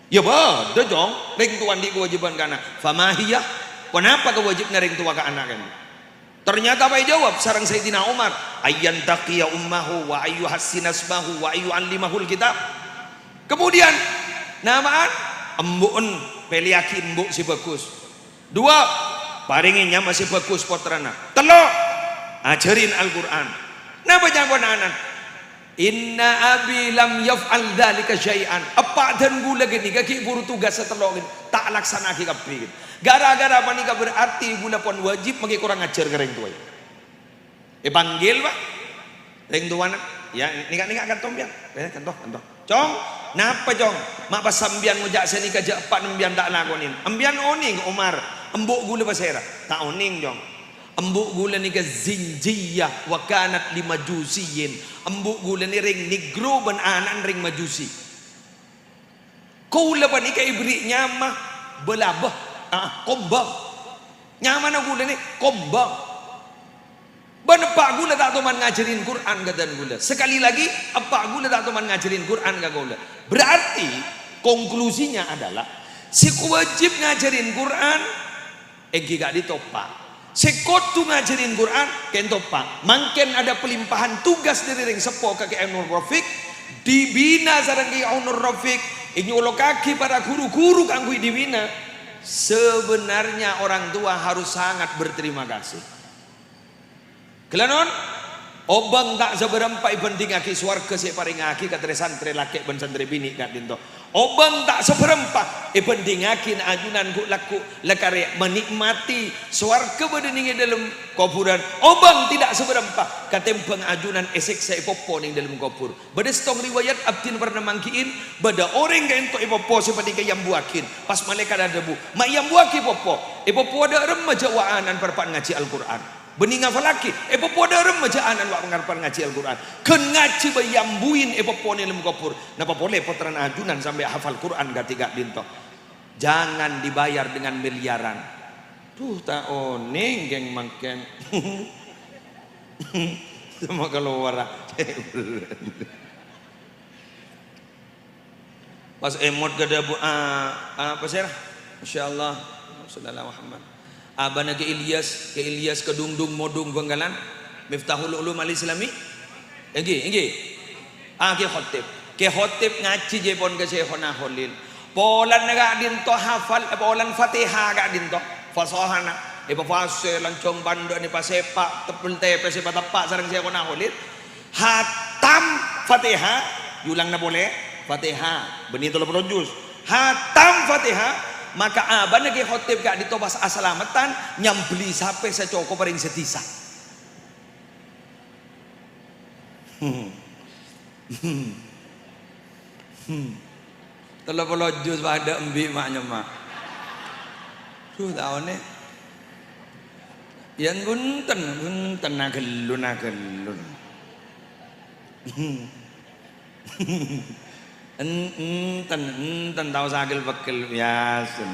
"Iyâ bâdâ, Cong, rèng towa andi' kawâjibhân ka ana'." "Fama hiya?" "Ponapa kawâjibhânna rèng towa ka ana' ka'dinto?" Ternyata apa èjâwâb sareng Sayyidina Umar, "Ayyantaqiya ummahu wa ayyuhassina ismahu wa ayyu'allimahul kitab." Kemudian, napa'an? Embu'en, pèlèyaghi embu' sè bhâghus. Dua, parèngè nyama sè bhâghus pottrana. Tello', ajhârin Al-Qur'an. Napa ca'na ana'na? "Inna abi lam yaf'al dzalika syai'an." Eppa' dân ghulâ ghânèka ghi' bhuru tugas sè tello' ghânèka ta' alaksana'aghi kabbhi ghânèka. Ghârâ-ghârâ panèka berarti ghulâ pon wâjib mangkè korang ajhâr ka rèng towa. Èpanggil, Pak. Rèng towana, "Iyâ, nèka, nèka kanto empèyan. Eh, kanto, kanto." "Cong, napa, Cong? Ma' pas sampèyan ngoca' sanèka jhâ' eppa' empèyan ta' lakonè. Empèyan onèng, Umar, embu' ghulâ pasèra?" "Ta' onèng, Cong. Embu' ghulâ nèka zinjiyah wa kanat li majusiyyin." Embu' ghulâ nè rèng negro bân ana'na rèng Majusi. Kaulâ panèka èberri' nyama Balabâ, ah, Kombâng. Nyamana ghulâ nè Kombâng. Bân eppa' ghulâ ta' toman ngajhârin Qur'an ka dân ghulâ. Sekali lagi, eppa' ghulâ ta' toman ngajhârin Qur'an ka kaulâ. Berarti, konklusinya adalah, sè wajib ngajhârin Qur'an, èngghi ka'dinto eppa'. Sè kodhu ngajhârin Qur'an, ka'dinto eppa'. Mangkèn adâ palimpahan tugas dâri rèng seppo ka Kè Ainur Rafiq, dibina sareng Kè Ainur Rafiq, ènyolokaghi para ghuru-ghuru kaangghuy dibina. Sebenarnya orang tua harus sangat berterima kasih. Ghellâ' non, obâng ta' sabârâmpa èbhândhingngaghi sowarghâ sè èparèngngaghi ka trè-santrè lakè' bân santrè binè' ka'dinto. Obâng ta' sabârâmpa èbhândhingngaghi na-, ajunan ghu'-lagghu' la karè menikmati sowarghâ bâdâ nèng è dâlem kobhurân. Obâng tidak sabârâmpa katèmbhâng ajunan èsèksa èpoppo nèng dâlem kobhur. Bâdâ sèttong riwayat abdhina pernah mangghi'in, bâdâ orèng ka'dinto èpoppo sè panèka èambuwâghin. Pas malaèkat adhâbu, "Ma' èambuwâghi poppo?" "Èpoppo dâ' remma jhâ' wa ana'na parappa'na ngajhi Al-Qur'an." Bânnè ngafallaghi, èpoppo dâ' remma jhâ' ana'na wa' pangareppan ngajhi Al-Qur'an. Napa polè pas èambuwin èpoppo nèng dâlem kobhur? Napa polè pottrana ajunan sampè' hafal Qur'an kadhi ka'dinto? Jangan dibayar dengan miliaran. Duh, ta' onèng kèng mangkèn. Semua keluar. Pas èmot ka dhâbu, a-, apa sèra? Masyaallah. Allahumma shalli ala Muhammad. Abâna Kè Ilyas, Kè Ilyas Kedungdung Modung Bhângkalan, Miftahul Ulum Al-Islami. Èngghi, èngghi. Ah, Kè Khotib. Kè Khotib ngajhi jhâpon ka Syaikhona Kholil. Polana ka'dinto hafal, eh, polana Fatihah ka'dinto. Fasahana. Èpafasè lanjhâng pandhâ'na èpasèpa', tebbhel tèpès èpateppa' sareng Syaikhona Kholil. Hatam Fatihah, èolangana polè, Fatihah, bânnè tello polo juz. Hatam Fatihah, maka abâna Kè Khotib ka'dinto pas asalameddhân nyambelli sapè sacokop orèng sadhisa. Hmm. Hmm. Hmm. Tello polo juz padâ embi' ma' nyemma'. Duh, taonè. Yân bhunten, bhunten, nagellun, nagellun. En-, enten, enten tao sagel-pegel biasa.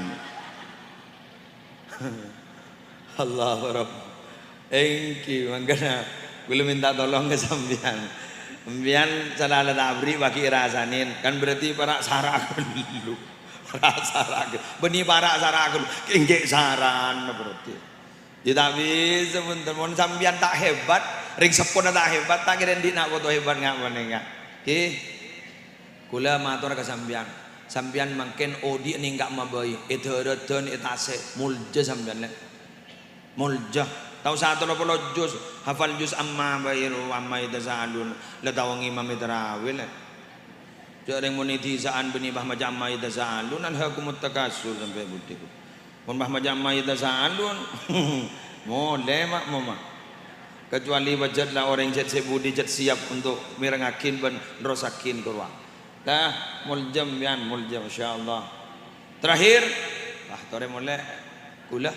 Allahu Rabb. Èngghi, mangkana kaulâ mènta tolong ka sampèyan. Sampèyan sala la ta' aberri' bagi rasanin, kan berarti para' sara' ghâllu. Para' sara' ghâllu. Bânnè para' sara' ghâllu. Kèngkè' sarana berarti. Ya ta' bisa, bhunten. Mon sampèyan ta' hebat, rèng seppona ta' hebat, ta' kèra andi' na' poto hebat nga' panèka. Ghi. Kaulâ mator ka sampèyan. Sampèyan mangkèn odi'na èngghâ' mabâi, è dârâdhân, è tasè', molja sampèyan, Lè'. Molja. Ta' osa tello polo juz, hafal juz amma bâi ro, amma yatasaalun. La tao ngimami tarawih, Lè'. Jhâ' rèng mon è dhisa'an bânnè bâh maca amma yatasaalun, alhakumut takatsur sampè' budi. Mon bâh maca amma yatasaalun, molè, ma', moma. Kecuali pajhât la orèng jhât sè budi jhât siap untuk mèrengngaghi bân nerrossaghi korowa. Lah, molja sampèyan, molja, masyaallah. Terakhir, wah, torè molè, kaulâ.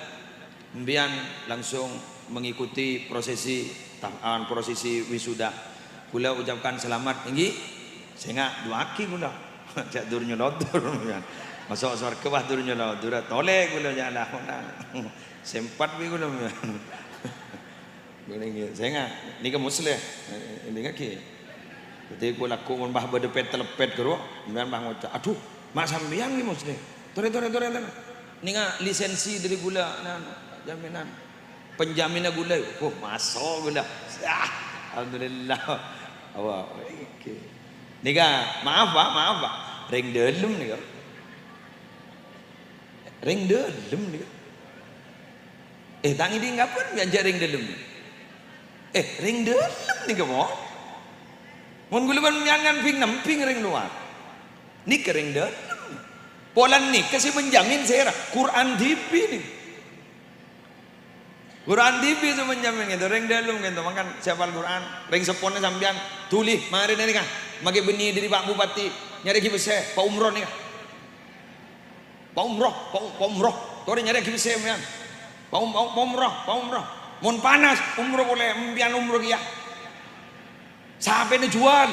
Sampèyan langsung mengikuti prosesi ta-, an prosesi wisuda. Kaulâ ucapkan selamat, èngghi. Sènga' du'aaghi kaulâ. Jhâ' dur nyolodur, sampèyan. Maso' sowarghâ, wah, dur nyolodur. Tolè kaulâ, jhâ' la, sempat bi' kaulâ, sampèyan. Nèka, sènga', nèka Musleh. Eh, eh, èdingngaghi. Dhâddhi, ghu-, lagghu' mon bâh bâdâ pèt-telepèt ghâruwa, sampèyan bâh ngoca', "Adhu, ma' sampèyan nèka Musleh? Torè, torè, torè, torè. Nèka lisensi dhâri kaulâ, na, jaminan. Penjaminna kaulâ." Wah, maso' kaulâ. Ah, alhamdulillah. Apa? Oke. Nèka, maaf, Pak, maaf, Pak. Rèng dâlem nèka. Rèng dâlem nèka. Eh, ta' ngèdhing kabbhi, sampèyan jhâ' rèng dâlem. Eh, rèng dâlem nèka, mo. Mon kaulâ bân sampèyan kan bhing-nembhing rèng lowar. Nèka rèng dâlem. Polana nèka sè menjamin sèra? Quran dhibi' nèka. Quran dhibi' sè menjamin ghânto, rèng dâlem ghânto. Mangkana sè apal Quran, rèng seppona sampèyan, dhuli, marè nèka. Makè bânnè dhâri Pak Bupati, nyarèaghi pèssè, pa' umroh nèka. Pa' umroh, pa', pa' umroh. Torè nyarèaghi pèssè, sampèyan. Pa' um-, pa', pa' umroh, pa' umroh. Mon panas, umroh polè, sampèyan umroh kèya. Sapèna juwâl.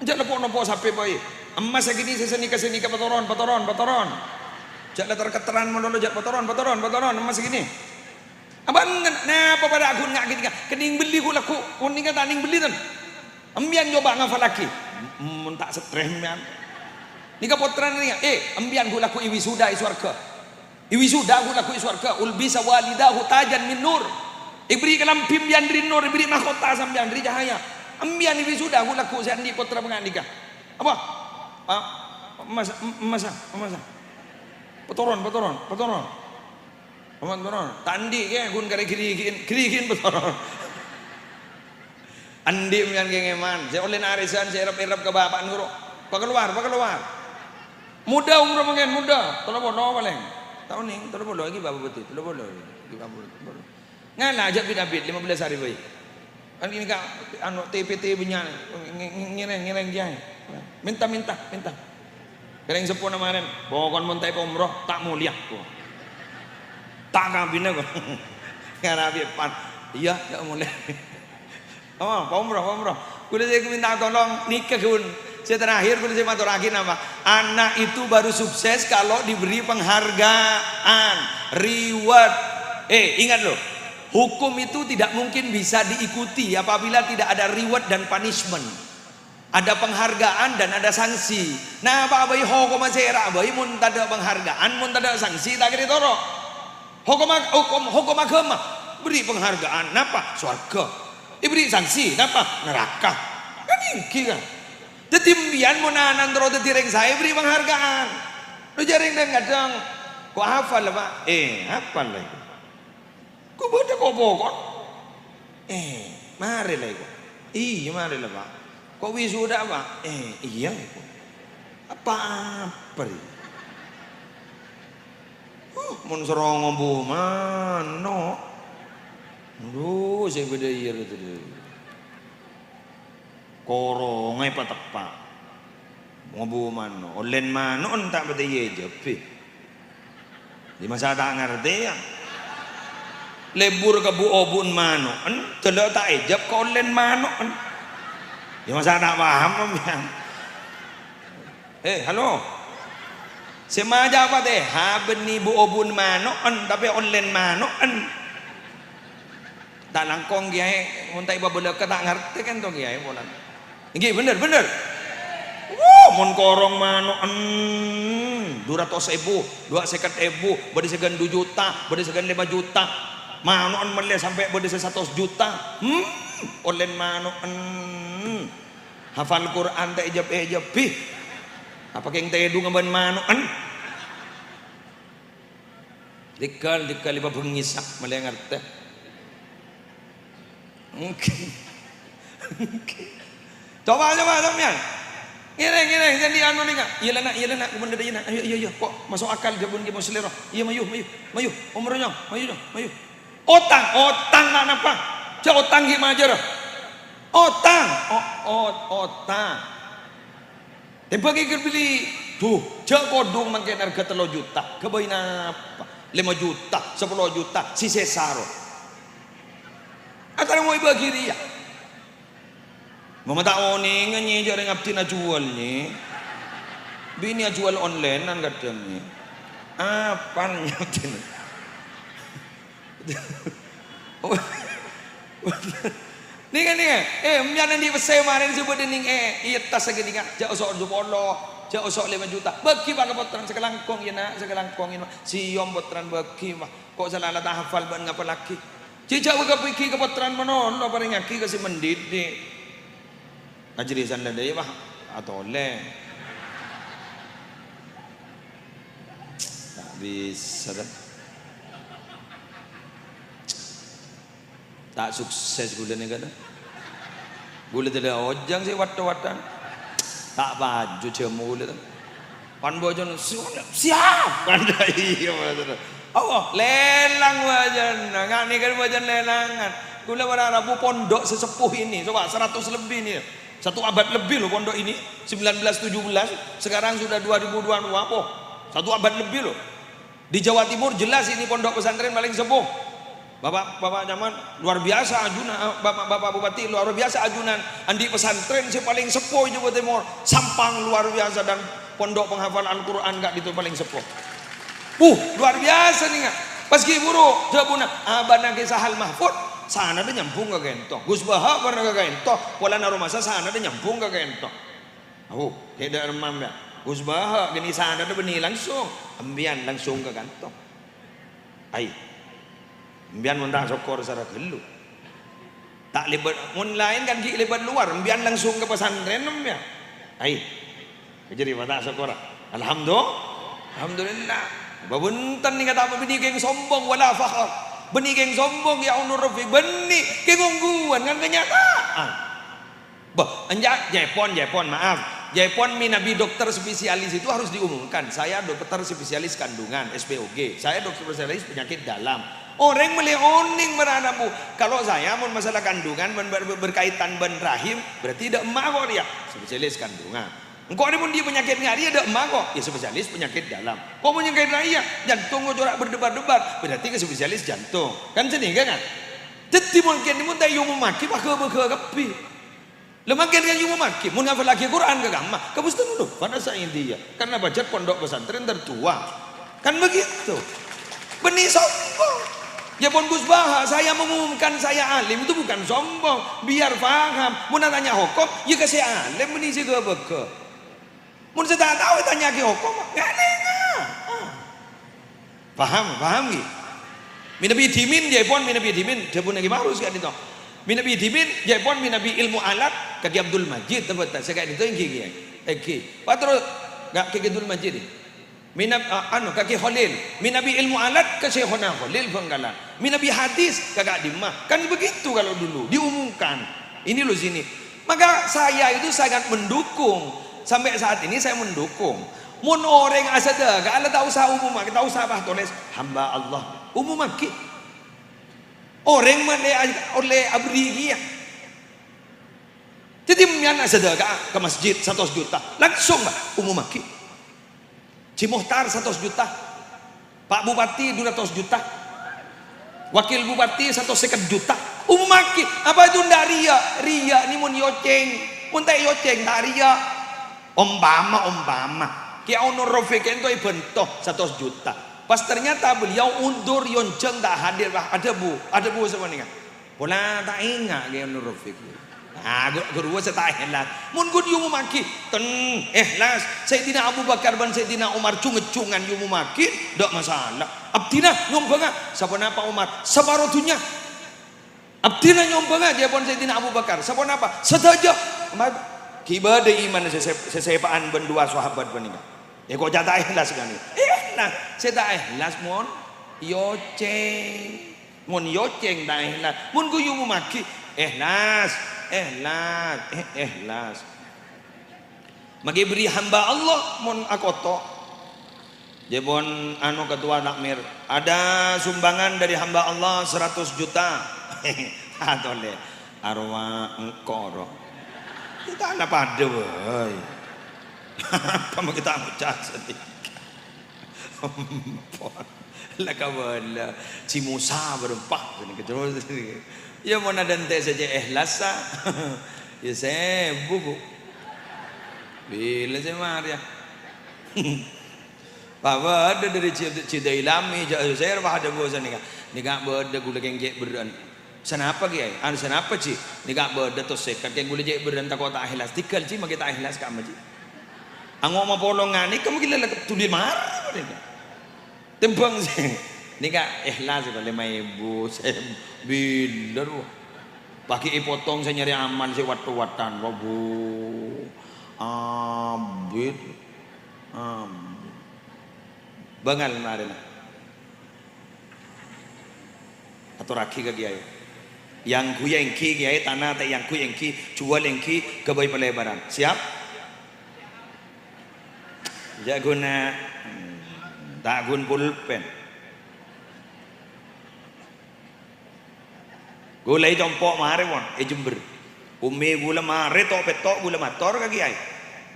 Jhâ' la po'-nopo' sapè bhâi. Emmas sakènè' sè sanèka-sanèka patoron, patoron, patoron. Jhâ' la ter-ketteran malolo, jhâ' patoron, patoron, patoron. Emmas sakènè'. Abâ' napa para' ghun nga' ghânèka? Kènèng bellè ghu' lagghu'. Mon nèka ta' nèng bellè, ten. Sampèyan coba ngafallaghi. M-, mon ta' stres, sampèyan. Nèka pottrana nèka, eh, sampèyan ghu' lagghu' èwisuda è sowarghâ. Èwisuda ghu' lagghu' è sowarghâ. Ulbisa walidahu tajan min nur. Èberri' kalambhi sampèyan dhâri nur, èberri' mahkota sampèyan dhâri cahaya. Sampèyan èwisuda ghu' lagghu' sè andi' pottra panganèka. Apa? Ah, emmas, em-, emmas, emmas. Patoron, patoron, patoron. Aman, patoron. Ta' andi' kè, ghun karè ghârighi'in, ghârighi'in, patoron. Andi' sampèyan kèngèman, sè ollèna arèsan, sè èrep-èrep ka bapa'na ghuru. Pakalowar, pakalowar. Modâ umur mangkèn, modâ. Tello polo palèng. Ta' onèng, tello polo, ghi' bâbu bhâdhi. Tello polo, ghi' bâbu bhâdhi. Ngala', jhâ' bit-abit, lèma bellâs arè bhâi. Kan ghânèka, anu, T P T bânnya', ngè-, ngè-, ngèrèng, ngèrèng kèyaè. Mènta, mènta, mènta. Kèrèng seppona marèn, pokokna mon ta' èpaumroh, ta' molèya, ko. Ta' kabinna, ko. Ngarabi pan. Iyâ, jhâ' molè. Oh, paumroh, paumroh. Kaulâ sè mènta tolong nèka, ghun. Sè terakhir, kaulâ sè matorraghi napa? Anak itu baru sukses kalau diberi penghargaan, reward. Eh, ingat loh, hukum itu tidak mungkin bisa diikuti apabila tidak ada reward dan punishment. Ada penghargaan dan ada sanksi. Napa bhâi hokomma sèra bhâi mon tadâ' penghargaan, mon tadâ' sanksi, ta' kèra toro'. Hokomma, hokom, hokom aghâma, beri penghargaan, napa? Sowarghâ. Èberri' sanksi, napa? Naraka. Kan ènggi, kan? Dhâddhi, sampèyan mon ana'na terro dhâddhi rèng saè, beri penghargaan. Lo, jhâ' rèng dhâng-kadhâng, "Ko' hafal, Pak?" Eh, hafal, Pak. Ko' bâdâ ko' pokok? Eh, marè la, iko. Iyâ, marè la, Pak. Ko' wisuda, Pak? Eh, iyâ, iko. Apa-apa, rè? Uh, mon soro ngobu mano'. Adhu, sè bâdâ iyâ, rè, tadâ'. Korongnga èpateppa'. Ngobu mano', ollèn mano'en ta' patè èjhâbbhi. Dimasa ta' ngartè, yâ? Lebur ka bu-obu'en mano'en, dâlâ ta' èjhâb ka ollèn mano'en. Dimasa ta' paham, sampèyan? Eh, halo. Sè maca patèha bânnè bu-obu'en mano'en, tapè ollèn mano'en. Ta' langkong, Kèyaè, mon ta' èpabâlâkka ta' ngartè kan to, Kèyaè, polana. Ènggi, bhender, bhender. Wuh, mon korong mano'en, du ratos èbu, du sèket èbu, bâdâ sè ghân du juta, bâdâ sè ghân lèma juta. Mano'en mellè sampè' bâdâ sè satos juta. Hmm, ollèn mano'en. Hafal Qur'an ta' èjhâb-èjhâbbhi. Apa kèng tèdhungnga bân mano'en? Dikal, dikal, ipa bengisa, malè ngartè. Ènggi. Ènggi. Coba, coba, sampèyan. Ngèrèng, ngèrèng, jhâ' andi' anu nèka. Iyâ la, Na', iyâ la, Na', kumandhâ iyâ, Na'. Ayo, ayo, ayo. Kok maso' akal jhâ' bun ki Muslèro. Iyâ, mayu, mayu, mayu. Omorra, mayu, mayu. Otang, otang, na', napa? Jhâ' otang ghi' majârâ. Otang. O-, o-, otang. Tèmbhângè ghâr bellè. Dhu, jhâ' kodhung mangkèn arghâ tello juta. Ghâbây napa? Lèma juta, sapolo juta, sè sèsa rowa. Atarèmo èbâghi rèya. Mama ta' onènga, Nyè, jhâ' rèng abdhina ajhuwâl, Nyè. Binè ajhuwâl onlènan kadhâng, Nyè. Apal, Nyè, abdhina? Nènga, nènga. Eh, empèyan andi' pèssè marèn sè bâdâ nèng è, è attas ghânèka. Jhâ' oso' dhu polo, jhâ' oso' lèma juta. Bâghi, Pa', ka pottrana sakalangkong, yâ, Na', sakalangkong, yâ, Ma'. Sèyom pottrana bâghi, Pa'. Kok sala la ta' hafal bân ngapallaghi. Jhâ' jhâ' bâgâ bâghi ka pottrana manono, parèngngaghi ka sè mandhidhi'. Ajri sandhâ dhâ' iyâ, Pa'. Atolè. Ta' bisa, ta'. Ta' sukses ghulâ nèka, ta'. Ghulâ tadâ' ojhâng sè watto-wattan. Ta' paju jhâmo ghulâ, ta'. Pan bhâjâng, "Siap, siap." Kan iyâ, maksudnya. Allah, lèlang bhâjânna. Nga' nèka bhâjâng lèlangan. Ghulâ para rabu pondok sesepuh ini, coba, seratus lebih ini. Satu abad lebih loh pondok ini. Sembilan belas tujuh belas, sekarang sudah dua ribu dua puluh dua, po. Satu abad lebih loh. Di Jawa Timur jelas ini pondok pesantren paling sepuh. Bapak, Bapak Camat, luar biasa ajunan, eh, Bapak, Bapak Bupati, luar biasa ajunan. Andi' pesantren sè paling sepuh è Jawa Timur, Sampang, luar biasa, dan pondok penghafal Al-Qur'an ka'dinto paling sepuh. Uh, luar biasa nèka. Pas ghi' buru, dhâbuna, abana Kè Sahal Mahfud, sanadda nyambung ka ka'dinto. Gus Baha' pernah ka ka'dinto, polana aromasa sanadda nyambung ka ka'dinto. Oh, kèdâ' remma empèyan. Gus Baha', ghânèka sanadda bânnè langsung. Empèyan langsung ka ka'dinto. Ai. Empèyan mon ta' sokkor sara ghâllu. Ta' lèbât, mon laèn kan ghi' lèbât luar, empèyan langsung ka pesantren empèyan. Ai. Jârèya ta' sokkor. Alhamdu-, Alhamdulillah. Bâbunten nèka ta' bânnè kèng sombong wala fakhar. Bânnè kèng sombong, yâ Onur Rafiq. Bânnè kèng ongghuwân kan kenyataan. Bâh, enjâ', jhâ' èpon, jhâ' èpon, maaf. Jhâ' èpon mènabi dokter spesialis itu harus diumumkan. Saya dokter spesialis kandungan, S P O G. Saya dokter spesialis penyakit dalam. Orèng mellè onèng marana, Bu. Kalau saya mon masalah kandungan, mon ber-, ber-, berkaitan bân rahim, berarti dâ' emma' kok rèya, spesialis kandungan. Engko' rè mon dâ' penyakit nga' rèya dâ' emma' kok, ya spesialis penyakit dalam. Kok mon penyakit rèya, jantung kok cora' berdebar-debar, berarti ka spesialis jantung. Kan sanèka kan? Dhâddhi mungkin mon ta' èomommaghi, bâgâ-bâgâ kabbhi. Lha mangkèn kan èomommaghi, mon ngafallaghi Qur'an ka kamma, ka Bustanu Dufan asa India. Karena pajhât pondok pesantren tertua. Kan begitu. Bânnè sombong. Jhâ' èpon Gus Baha', saya mengumumkan saya alim itu bukan sombong. Biar paham. Mon atanya hokom, ya ka sè alim bânnè sè ghâbâghâ. Mon sè ta' tao ètanya'aghi hokom, nga' nènga. Ah. Paham, paham ghi? Mènabi dhimèn, jhâ' èpon mènabi dhimèn, dhâbuna Kè Ma'rus ka'dinto. Mènabi dhimèn, jhâ' èpon mènabi ilmu alat, ka Kè Abdul Majid, tepetta, sè ka'dinto ènggi, ghi? Ènggi. Pas terros, nga' Kè Abdul Majid, ghi? Mènab-, a-, anu, ka Kè Kholil. Mènabi ilmu alat, ka Syekhona Kholil Bhângkalan. Mènabi hadis, ka ka'dimma. Kan begitu kalau dulu, diumumkan. Ini loh sini. Maka saya itu sangat mendukung. Sampai saat ini saya mendukung. Mon orèng asadhâka'a, la ta' osa umumma-, ta' osa, bâh, tolès, "Hamba Allah." Umumaghi. Orèng mellè a-, ollè aberri' kèya. Dhâddhi, empèyan asadhâka'a ka masjid satos juta. Langsung, bâh, umumaghi. Ji Muhtar satos juta. Pak Bupati dua ratus juta. Wakil Bupati satos sèket juta. Umumaghi. Apa itu ndak riya? Riya ni mon èocèng. Mon ta' èocèng, ta' riya. Ompama, ompama. Kè Onur Rafiq ka'dinto èbhânto satos juta. Pas ternyata beliau undur, yonjhâng, ta' hadir, bâh, adhâbu, adhâbu sapanèka. Pola ta' enga' Kè Onur Rafiq. Ah, ghu-, ghuruwâ sè ta' èhlas. Mon ghun èomommaghi, ten, èhlas. Sayyidina Abu Bakar bân Sayyidina Umar cung-ngejjhungan èomommaghi, ta' masalah. Abdhina nyombhângnga, saponapa Umar? Saparo dhunnya. Abdhina nyombhângnga, dhâbuna Sayyidina Abu Bakar. Saponapa? Sadhâjâ. Ma-, ghi' bâdâ iman sè, sè, sè sèpa'an bân duwâ sahabat panèka. È, kok ca' ta' èhlas kan? Èhlas. Sè ta' èhlas, mon, èocèng. Mon èocèng ta' èhlas. Mon ghun èomommaghi, èhlas, èhlas, eh, èhlas. Maghi bâri' hamba Allah mon akoto'. Dhâbuna anu ketua takmir, "Ada sumbangan dari hamba Allah seratus juta." Atolè, "Arowa engko', ro." Kita ana padâ bhâi. Apa mau kita ngucap sedih? Ampon. La kabâlâ. Si Musa bârâmpa. Iyâ, mon adânte' sè cè' èhlas, sa. Iyâ, sèbu, Bu. Bilâ sè marèya? Bâdâ dâri Ci-, Cidailami, jâ-, sè padâ bâsa nèka. Nèka bâdâ ghulâ kèng cè' berrâ'ân. Sanapa, Kèyaè? Anu, sanapa, Ji? Nèka bâdâ tos sèket, kèng ghulâ cè' berrâ'ân tako' ta' èhlas. Tigal, Ji, maghi ta' èhlas ka'emma, Ji. Ango' mapolong nganèka mungkin lè-, lè-, dhuli mara nèka. Tèmbhâng sè nèka èhlas kok lèma èbu, sè bilâ, ro. Paghi' èpotong sè nyarè amal sè wat-watan, ro, Bu. Abit. Abit. Bângal marèna. Atorraghi ka Kèyaè. Èangghuy èngghi Kèyaè, tana ta' èangghuy èngghi, juwâl èngghi, ghâbây palèbârân. Siap? Jhâ' ghun, hmm, ta' ghun pulpen. Ghulâ è compo' marè, pon, è Jember. Ummi ghulâ marè to'-petto' ghulâ mator ka Kèyaè.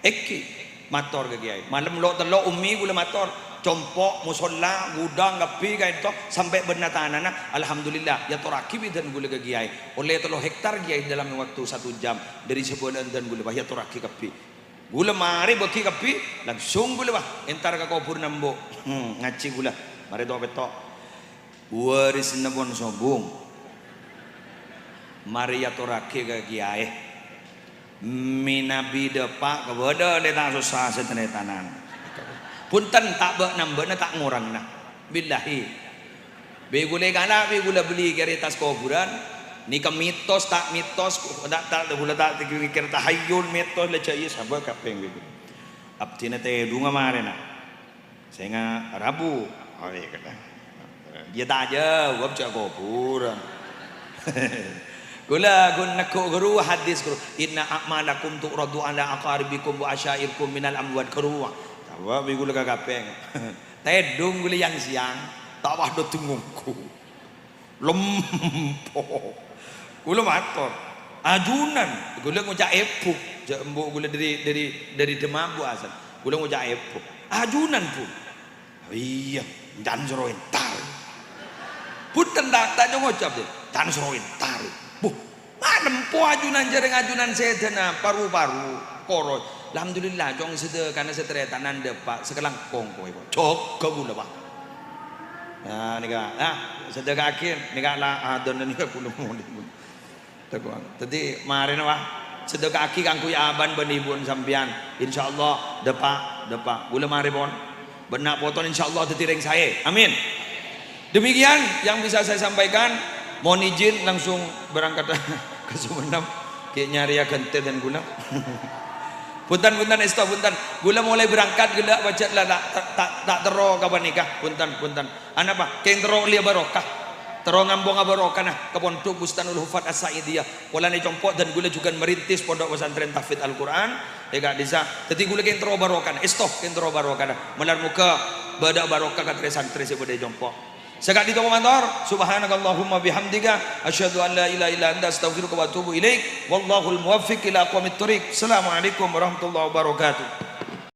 Èngghi, mator ka Kèyaè. Malem lo'-tello' ummi ghulâ mator. Compo', mosolla, ghudhâng kabbhi kaènto, sampè' bânnè tanana. Alhamdulillah, èyatorraghi bidân ghulâ ka Kèyaè. Ollè tello hektar Kèyaè dâlem waktu satu jam. Dâri sabâlâ'ân dân ghulâ, pas èyatorraghi kabbhi. Ghulâ marè bâghi kabbhi, langsung ghulâ, pas, entar ka kobhurrâ embu'. Hmm, ngajhi ghulâ. Marè to'-petto'. Warisna pon sobung. Marè èyatorraghi ka Kèyaè. Mènabi dâpa' kabâdâ lè ta' sossa sè taretanan. Bhunten, ta' bâ'-nambâna, ta' ngorangna. Billahi. Bi' ghulâ kana', bi' ghulâ belliyâ kèra è attas kobhurân. Nèka mitos, ta' mitos, ta', ta', ghulâ ta' mikir tahayyul, mitos, la jâ' iyâ sabâ' kapèng bi' ghulâ. Abdhina tèdhungnga marèna. Sènga' rabu. Oh, iyâ, kènè. Iyâ, ta' ajâwâb, jâ' kobhurân. Ghulâ ghun neggu' ghâruwa hadis ghâruwa, "Inna a'malakum tu'radu ala aqaribikum wa asyairikum minal amwat," ghâruwa. Sabâ' bi' ghulâ ka kapèng. Tèdhung ghulâ yang-sèyang, ta' padâ tèngghu. Lempo. Ghulâ mator, "Ajunan." Ghulâ ngoca' èbhu. Jâ' embu' ghulâ dâri, dâri, dâri Demabu asal. Ghulâ ngoca' èbhu. "Ajunan, Bu." "Iyâ, can soro entar." Bhunten, ta', ta' jhâ' ngoca', Bu. "Can soro entar." Bu, ma' nempo ajunan, jhâreng ajunan sèdhâna paru-paru, koro. Alhamdulillah, cong, sadhâkana sè taretanan dâpa' sakalangkong kowè, kok. Jâgâ ghulâ, Pak. Nah, nèka, nah, sadhâka'aghi, nèka la adân nèka ghulâ molè. Tako'. Dhâddhi, marèna, Pak, sadhâka'aghi kaangghuy abâ'na bân ibu'na sampèyan. Insyaallah, dâpa', dâpa'. Ghulâ marè pon. Bân na' potona insyaallah dhâddhi rèng saè. Amin. Demikian yang bisa saya sampaikan. Mohon izin langsung berangkat ka Sumenep. Ghi' nyarèya ghântè dân ghulâ. Bhunten, bhunten, èsto, bhunten. Ghulâ molaè berangkat, ghellâ' pajhât la ta', ta', ta', ta' terro ka panèka. Bhunten, bhunten. Anapa? Kèng terro ollè barokah. Terro ngampong barokana ka Pondok Bustanul Hufad As-Sa'idiyah. Polana è compo' dân ghulâ jhughân merintis Pondok Pesantren Tahfidz Al-Qur'an è ka'dissa'. Dhâddhi ghulâ kèng terro barokana, èsto kèng terro barokana. Malar moghâ bâdâ barokah ka trè-santrè sè bâdâ è compo'. Saka'dinto mator, subhanakallahumma bihamdika, asyhadu an la ilaha illa anta, astaghfiruka wa atubu ilaik. Wallahul muwaffiq ila aqwamit thoriq. Assalamualaikum warahmatullahi wabarakatuh.